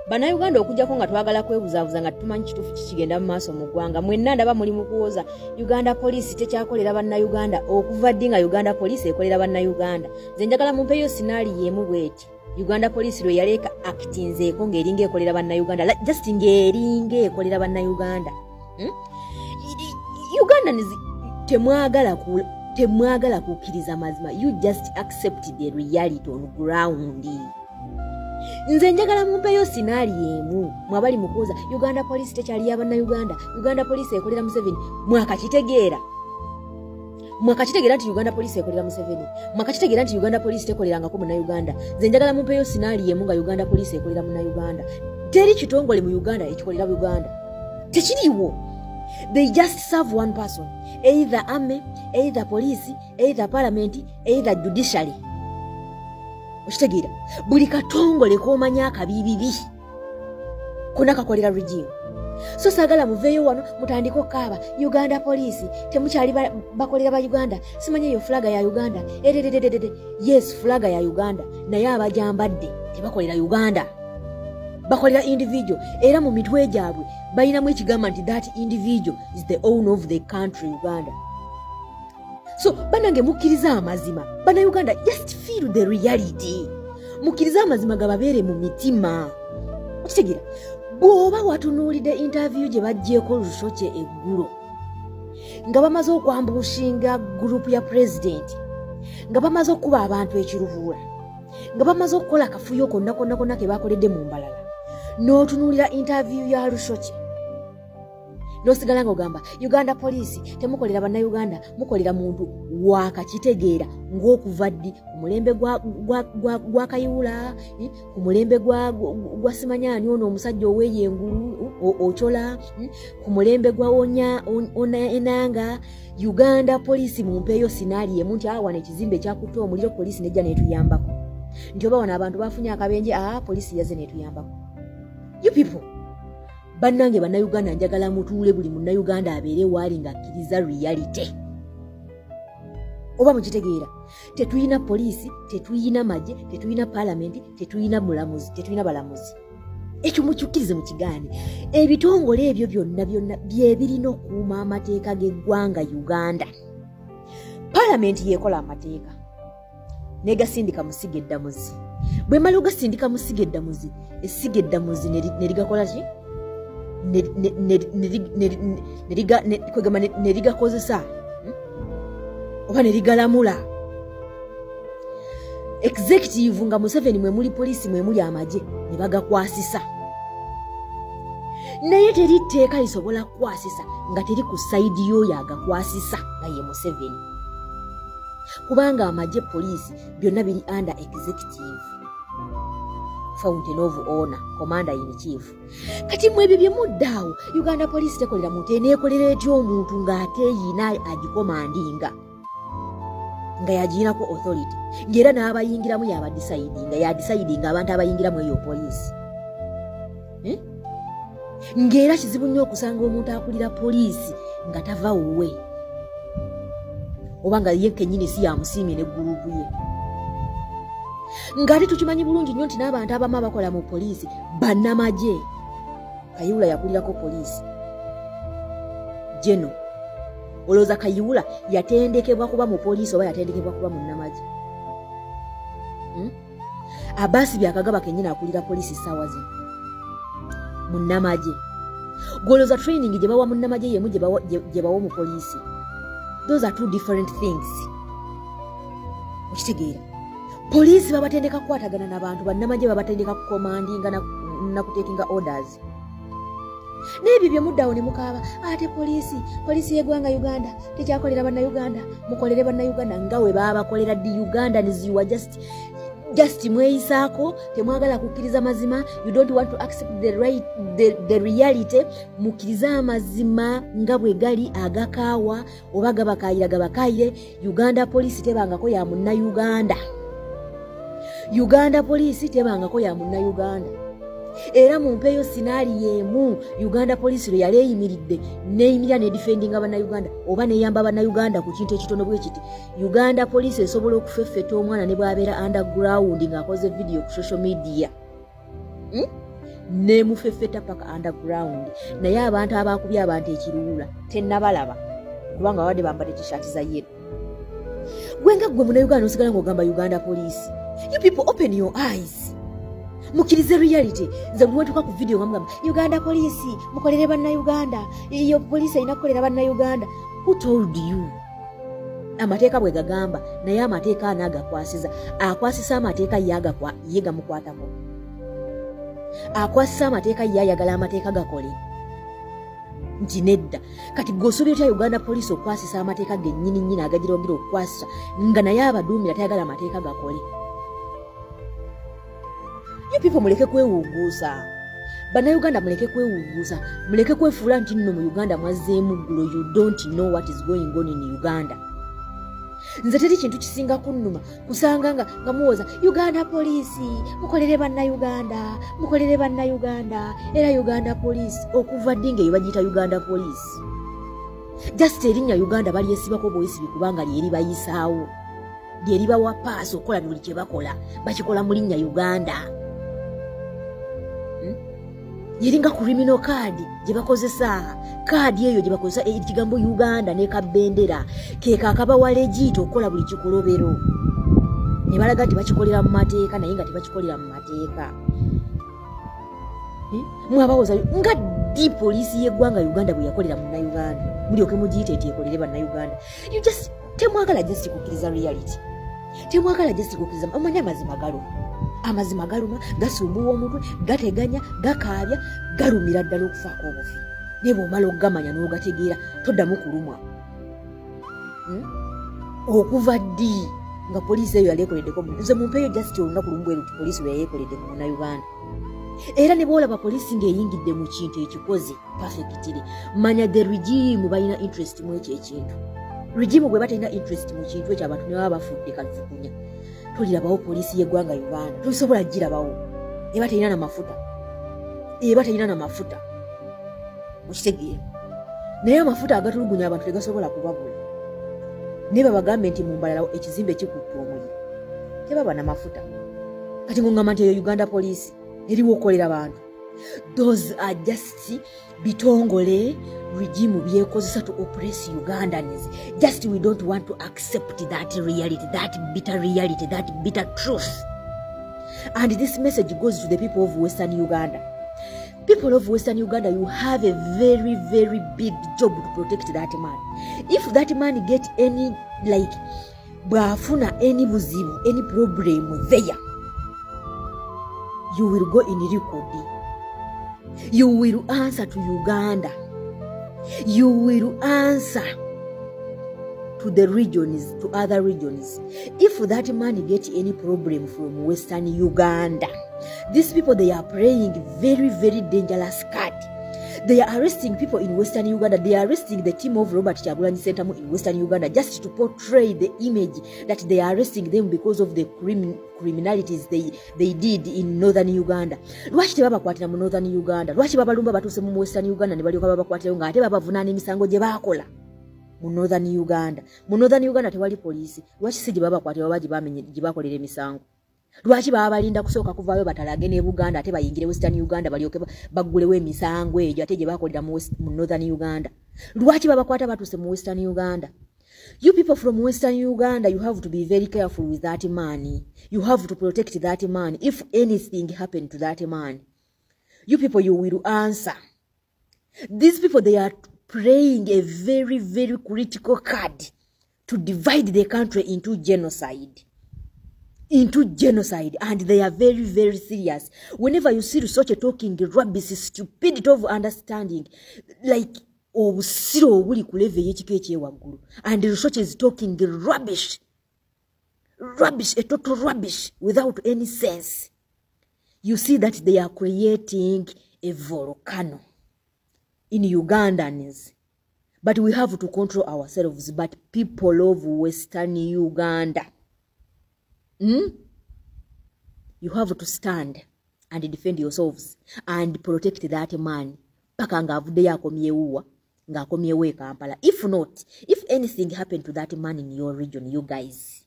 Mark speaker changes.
Speaker 1: Bannayuganda okujjako nga twagala kwebuzaabuza nga tumanyi kituufu kikigenda mu maaso mu ggwanga mwenna ndaba muli mu kuwoza Uganda Police tekyakolera bannayuganda okuva ddi nga Uganda Police ekolera bannayuganda. Nze njagala mumpeeyo sinaali y'emu bw'eti Uganda Police lwe yaleeka actinzeeko ng'eringa ekolera bannayuganda just ng'eringa ekolera bannayuganda. Uganda temwagala kukkiriza mazima. You just accept the reality on ground. Nze njagala mumpeeyo sinaali y'emu mwabali mukuuza Uganda Police tekyali y'abannayuganda, Uganda Police ekolera Museveni. Mwakakitegeera nti Uganda Police ekolera Museveni, mwakakitegeera nti Uganda Police tekolerangako munnayuganda. Nze njagala mumpeeyo sinaali y'emu nga Uganda Police ekolera munnayuganda. Teri kitongole mu Uganda ekikolera Uganda, tekiriiwo. They just serve one person, either army, either police, either parliament, either judiciary. Okitegeera buli katongole koomanya akabibibi konna kakolera regime. So saagala muveeyo wano mutandika okkaaba Uganda Police temukyali bakolera ba Uganda. Simanyi eyo flaga ya Uganda. Yes, flaga ya Uganda naye abajambadde tebakolera Uganda, bakolera individual. Era mu mitwe gyabwe balinamu ekigamba nti that individual is the owner of the country Uganda. So banange mukkiriza amazima bannayuganda, just feel the reality. Mukkiriza amazima gababeere mu mitima. Okitegeera bw'oba watunuulidde interview gye bajjeeko Lushoche eggulo nga bamaze okwambushinga gurupu ya president, nga bamaze okuba abantu ekiruvuula, nga bamaze okukola akafuyo konna ke bakoledde mu mbalala, n'otunuulira interview ya Lushoche n'osigala ng'ogamba Uganda Police temukolera bannayuganda, mukolera muntu wakakitegeera ng'okuva ddi ku mulembe gwa Kayihura, ku mulembe gwa Simanyaani ono omusajja ow'eyengulu Ochola, ku mulembe gwa Enanga. Uganda Police mumpeeyo sinaali y'emu nti wano ekizimbe ekyakutte omuliro poliisi nejja n'etuyambako, nti oba wano abantu bafunye akabenje poliisi yazze n'etuyambako. You people bannange bannayuganda njagala mutuule buli munnayuganda abeere waali ng'akkiriza reality. Oba mukitegeera tetuyina poliisi, tetuyina magye, tetuyina parliament, tetuyina mulamuzi, tetuyina balamuzi. Ekyo mukyukkirize mukigaane. Ebitongole ebyo byonna bye birina okuuma amateeka g'eggwanga Uganda. Parliament yeekola amateeka negasindika musiga eddamuzi. Bwe mala ogasindika musiga eddamuzi, essiga eddamuzi ne ligakola ki? Ne ligakozesa oba ne ligalamula. Executive nga Museveni mwe muli poliisi mwe muli amagye ne bagakwasisa. Naye teri tteeka lisobola kukwasisa nga teri ku sayidi y'oyo agakwasisa nga ye Museveni, kubanga amagye poliisi byonna biri under executive fountain of honor, commander in chief. Kati mwebyo bye muddaawo Uganda Police tekolera muntu eneekolera etya omuntu ng'ate yina agikomandinga nga yagiyinako authority, ng'era n'abayingiramu yadicidinga abantu abayingiramu eyo poliisi. Ng'era kizibu nnyo okusanga omuntu akulira poliisi nga tava wuwe oba nga ye kennyini si yamusiimye ne gurupu ye. Ng'ate tukimanyi bulungi nnyo nti n'abantu abamu abakola mu poliisi bannamagye. Kayihura yakulirako poliisi Jeno. Olowooza Kayihura yatendekebwa kuba mu poliisi oba yatendekebwa kuba mu nnamagye? Abasi byakagaba kennyini akulira poliisi ssaawa zino mu nnamagye. Golowooza training gye bawa mu nnamagye yemu gye bawa mu poliisi. Those are two different things. Okitegeera poliisi babatendeka kukwatagana n'abantu, bannamagye babatendeka kukomandinga na kutekinga orders. N'ebyo bye muddaawo ne mukaaba ate poliisi y'eggwanga Uganda tekyakolera bannayuganda, mukolere bannayuganda nga we baabakolera ddi. Uganda niziwa just mweyisaako, temwagala kukkiriza mazima. You don't want to accept the reality. Mukkiriza amazima nga bwe gali agakaawa oba gabakaayire. Uganda Police tebangako ya munnayuganda. Uganda Police tebangako ya munnayuganda. Era mumpeeyo sinaali y'emu Uganda Police lwe yali eyimiridde n'eyimirira ne defendinga bannayuganda oba n'eyamba bannayuganda ku kintu ekitono bwe kiti. Uganda Police esobola okufeffeta omwana ne bw'abeera underground ng'akoze video ku social media. ne mufeffeta paka underground naye abantu abakubye abantu ekiruula tennabalaba kubanga wadde bambadde t-shirt za yellow. Gwenga gwe Munnayuganda osigala ng'ogamba Uganda police. You people open your eyes. Mukirize reality. Nze bwe tuka ku video nga mugamba Uganda police mukolere bannayuganda. Iyo police ina kukolera bannayuganda. Who told you? Amateeka bwe gagamba naye amateeka anagakwasiza. Akwasisa amateeka yega mukwatako. Akwasisa amateeka yayagala amateeka gakole. Nti nedda kati gosobya Uganda police okwasisa amateeka gennyini agagira ogira okwasisa nga naye abaduumira tayagala amateeka gakole. You people muleke kwewuuguusa. Bannayuganda muleke kwewuuguusa. Muleke kwefuula nti nno mu Uganda mwazzeemu ggulo. You don't know what is going on in Uganda. Nze teri kintu kisinga kunnuma kusanga nga muwoza Uganda police mukolere bannayuganda mukolere bannayuganda era Uganda police okuva ddi ng'eyo bagiyita Uganda police. Just erinnya Uganda balyesibako bwesi bikubanga lyeri bayisaawo lyeri bawa paasi okukola buli kye bakola bakikola mu linnya Uganda. Yeringa criminal card gye bakozesa kaadi eyo gye bakozesa ekigambo Uganda ne kabendera keka akabawa legit okukola buli kikolobero ne balaga nti bakikolera mu mateeka naye nga tebakikolera mu mateeka. Mwabawoza nga di polisi y'eggwanga Uganda bwe yakolera mu Uganda mulyoke mugiyite nti ekolere bannayuganda. You just temwagala just kukkiriza reality. Temwagala just kukkiriza omanya amazima galuma gasumbuwa omutwe gateganya gakaabya galumira ddala okufaako obufi ne bw'omala okugamanya n'ogategeera toddamu kulumwa. Okuva ddi nga poliisi eyo yali ekoleddeko nze mumpeeyo just olunaku lumu bwe luti poliisi lwe yeekoledde mu Uganda. Era ne bw'olaba poliisi ng'eyingidde mu kintu ekikoze perfectly manya the regime balina interest mu ekyo ekintu. Regime bwe batalina interest mu kintu ekyo abantu ne baba bafudde kalifukunya. Tulirabawo poliisi y'eggwanga Uganda tusobola girabawo eba talina na mafuta mukitegeera naye amafuta agatulugunya abantu tegasobola kubabula ne babagambe nti mumbalala ekizimbe kikutte omuli tebaba na mafuta kati ng'ongamba nti eyo Uganda poliisi eriwo okolera abantu. Those are just bitongole regime byekozesa to oppress Ugandans. Just we don't want to accept that reality, that bitter truth. And this message goes to the people of Western Uganda. People of Western Uganda, you have a very, very big job to protect that man. If that man get any, bwafuna any buzibu, any problem there, you will go in record. You will answer to Uganda. You will answer to the regions, to other regions. If that man get any problem from Western Uganda, these people, they are playing very, very dangerous card. They are arresting people in Western Uganda. They are arresting the team of Robert Kyagulanyi Ssentamu in Western Uganda just to portray the image that they are arresting them because of the criminalities they did in Northern Uganda. Lwaki tebabakwatira mu Northern Uganda? Lwaki babalumba batuuse mu Western Uganda ne balyoka babakwatirayo nga ate babavunaana emisango gye baakola mu Northern Uganda? Mu Northern Uganda tewali poliisi. Lwaki si gye babakwatira oba gye baakolera emisango? Lwaki baba balinda kusooka kuvaayo batalage ne Buganda ate bayingire Western Uganda balyoke baggulewo emisango egyo ate gye bakolera mu Northern Uganda? Lwaki babakwata batuuse mu Western Uganda? You people from Western Uganda, you have to be very careful with that man. You have to protect that man. If anything happened to that man, you people, you will answer. These people, they are playing a very, very critical card to divide the country into genocide. And they are very, very serious. Whenever you see such a talking rubbish, stupidity of understanding, like obusiro obuli ku level y'ekika ekyewaggulu, and research is talking rubbish, a total rubbish without any sense, you see that they are creating a volcano in Ugandans. But we have to control ourselves. But people of Western Uganda, you have to stand and defend yourselves and protect that man. Paka nga avuddeyo akomyewo nga akomyewo e Kampala. If not, if anything happened to that man in your region, you guys